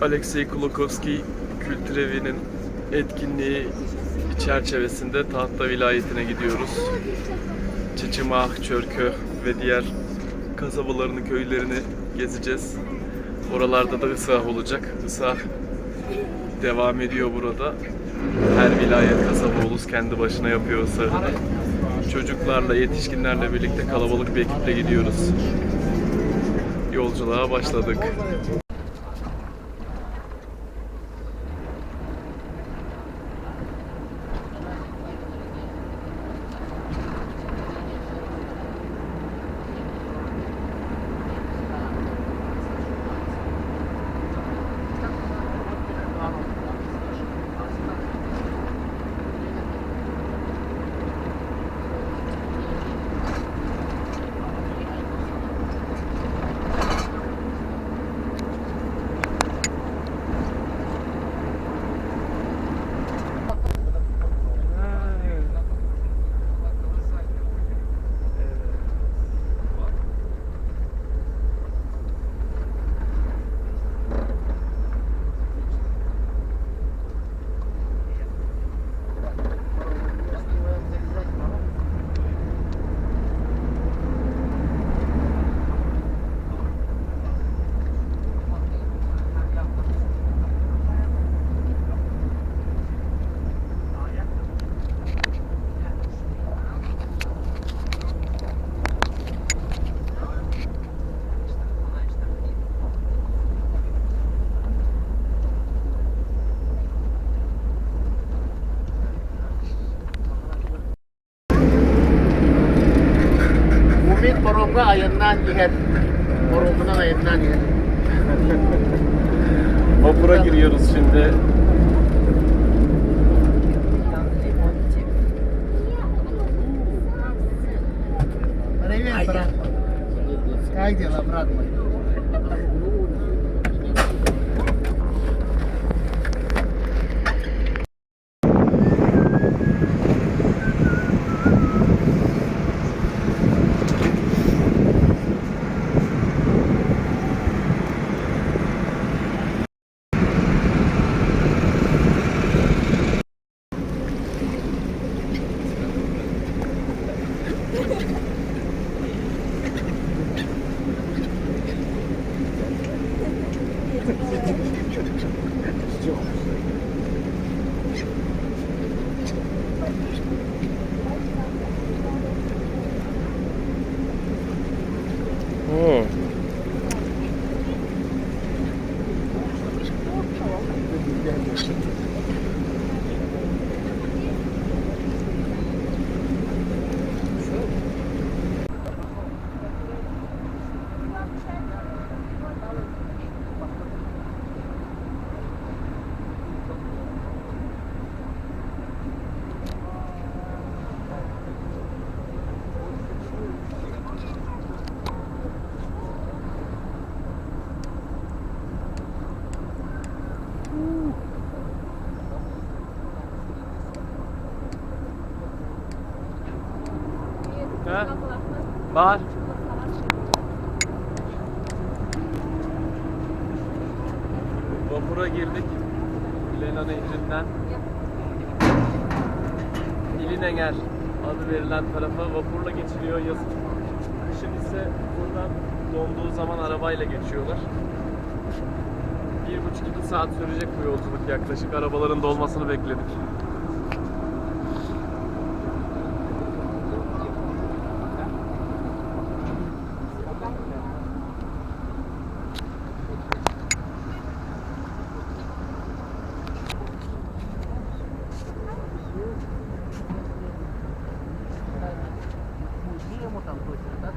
Alexey Kulakovsky Kültür Evi'nin etkinliği çerçevesinde Tahta vilayetine gidiyoruz. Çiçimah, Çörköh ve diğer kasabalarını, köylerini gezeceğiz. Oralarda da ıslah olacak. Islah devam ediyor burada. Her vilayet kasaba ulus kendi başına yapıyor ıslahını. Çocuklarla, yetişkinlerle birlikte kalabalık bir ekiple gidiyoruz. Yolculuğa başladık. Умит паромҥа айаннаан иһэр. Паромунан айаннаан иһэр. Vapura giriyoruz şimdi. Привет, брат. Как дела, брат мой? Oo. Ha? Var. Vapura girdik. Lena Nehri'nden. İlinenger adı verilen tarafa vapurla geçiliyor yazın. Kışın ise buradan donduğu zaman arabayla geçiyorlar. 1,5-2 saat sürecek bu yolculuk yaklaşık. Arabaların dolmasını bekledik. Ему там точно, так?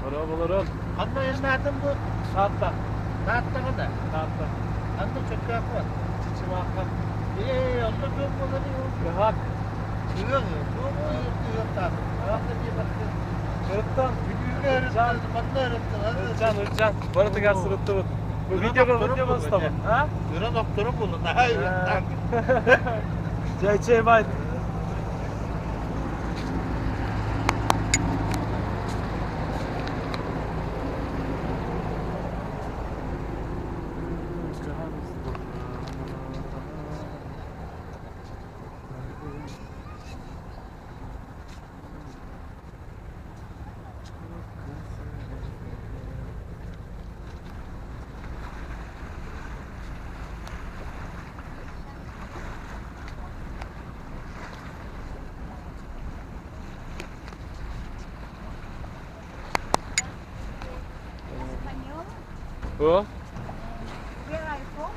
Merhabalar. Ханна айаннаатым бу? Таатта. Тааттаҕа да? Таатта. Ханна чөккөөх бар? Чычымаахха. Ээ, онно туох буоларый ол? Ыһаак. Ыһыах, туох ыһыах таатым? Ханна дии бардым? Ырыттан. Бүлүүгэ Ырчан. ырыттан, манна ырыттан. Ырчан, ырчан. Барытыгар сырыттыбыт. Бу видео видео бастабыт. А? Ыран охтору булun. Наһаа ырыттан. Чэй чэй байт. Español, Bu where are you from?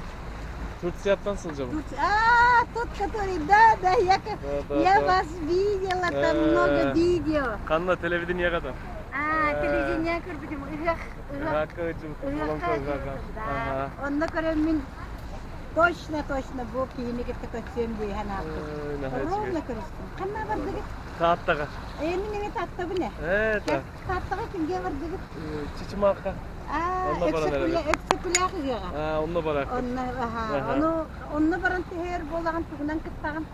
Турцияттан сылдьабын. Тут, а, тот, который, да, да, я, Да, да, я да. вас видела, там много видео. Ханна телевидение када. А, телевидение көрбүтүм, ыһыах, ыһыах, Ыһыахха ыһыахха көрбүтүм, да. Онно көрөммүн, точно, точно, бу киһини кытта көрсүөм дии санаабытым. Ровно көрүстүм. Ханна бардыгыт? Тааттаҕа. Ээ, мин эмиэ Тааттабын ээ. Ээ, та. Тааттаҕа кимгэ бардыгыт? Чычымаахха. Аа, Онно баран Өксөкүлэ, эрэбит. Өксөкүлээх ыһыаҕа. Аа, онно бараахпыт. Онно, аха, Аха. ону, онно баран түһэр буолаҕын тугунан кыттаҕын?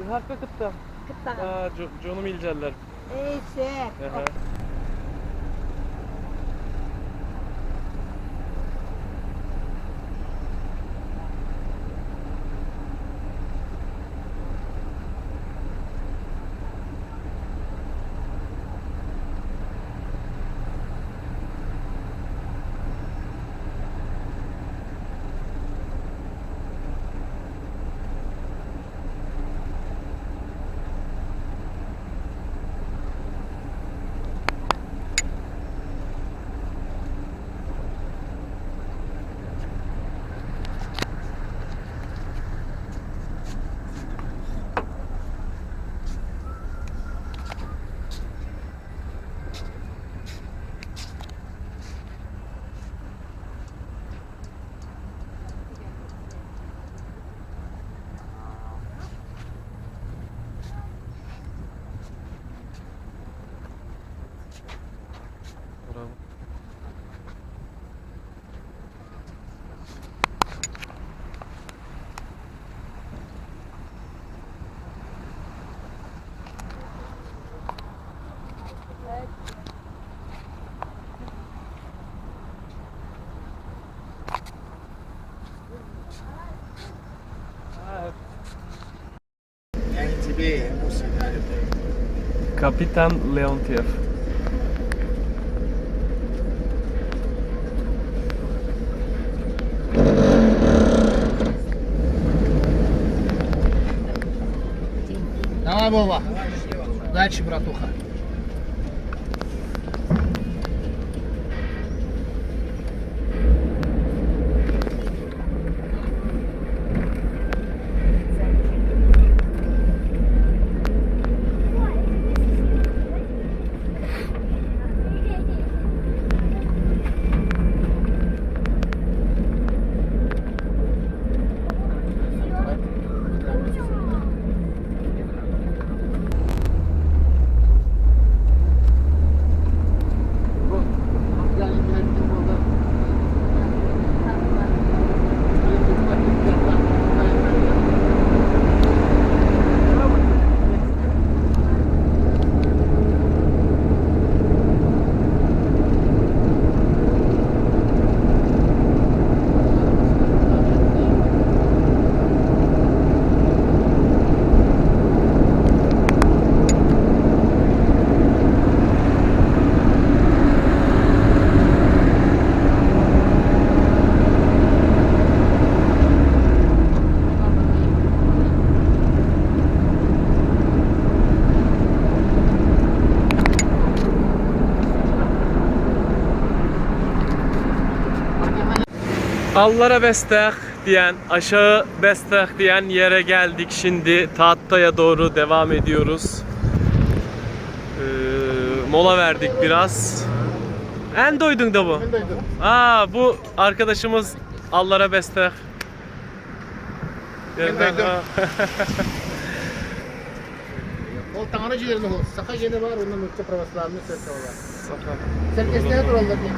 Ыһыахха кытта. Кыттаҕын. Аа, дьонум илдьэллэр. Эй, сөп. Аха. Bravo. Kapitan Leontiev. Давай, Вова. Удачи, братуха. Allara Bestek diyen, aşağı Bestek diyen yere geldik. Şimdi Tahtaya doğru devam ediyoruz. Mola verdik biraz. En doydun da bu. Aa, bu arkadaşımız Allara Bestek. Ben doydum. Ол таҥара дьиэлэрин ол саха дьиэтэ баар уонна нуучча православнай церковь баар. Сэргэстэһэ тураллар диэн.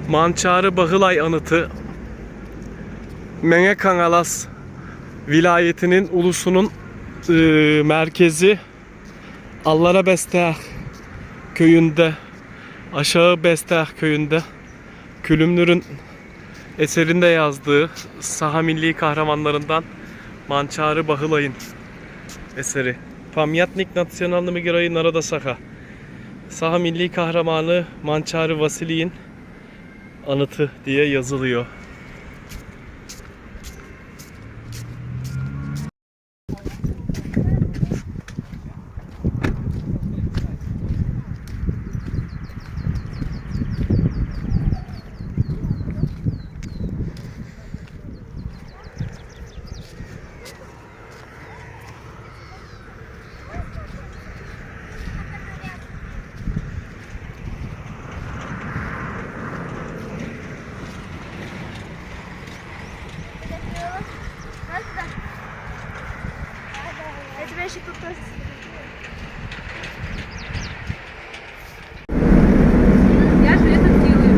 Mançarı Bahılay anıtı Menge Kangalas vilayetinin ulusunun merkezi Allara Besteh köyünde, Aşağı Besteh köyünde Külümnür'ün eserinde yazdığı Saha Milli kahramanlarından Mançarı Bahılay'ın eseri. Pamyatnik Nacionalny Geroyi Naroda Saha. Saha Milli Kahramanı Mançarı Vasili'nin anıtı diye yazılıyor. Я тебя еще тут тоже. Я же это делаю.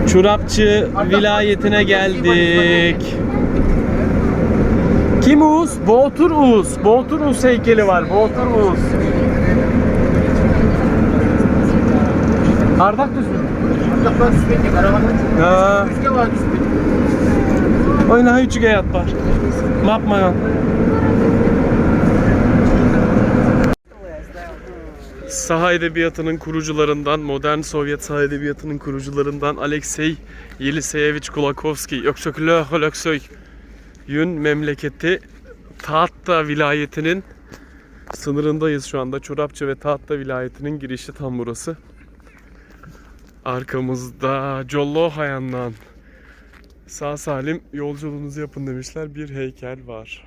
Çurapçı vilayetine geldik. Kim Uğuz? Boğtur Uğuz. Boğtur Uğuz heykeli var. Boğtur Uğuz. Ardak düzü. Ha. Oyna üçüge yat var. Mapmayan. Saha edebiyatının kurucularından, modern Sovyet saha edebiyatının kurucularından Alexey Yeliseyevich Kulakovsky, yoksa Löksöy'ün memleketi Taatta vilayetinin sınırındayız şu anda. Çorapçı ve Taatta vilayetinin girişi tam burası. Arkamızda Jollo Hayan'dan sağ salim yolculuğunuzu yapın demişler. Bir heykel var.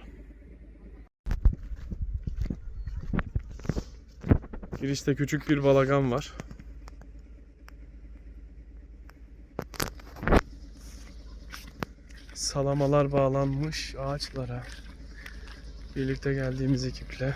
Girişte küçük bir balagan var. Salamalar bağlanmış ağaçlara. Birlikte geldiğimiz ekiple.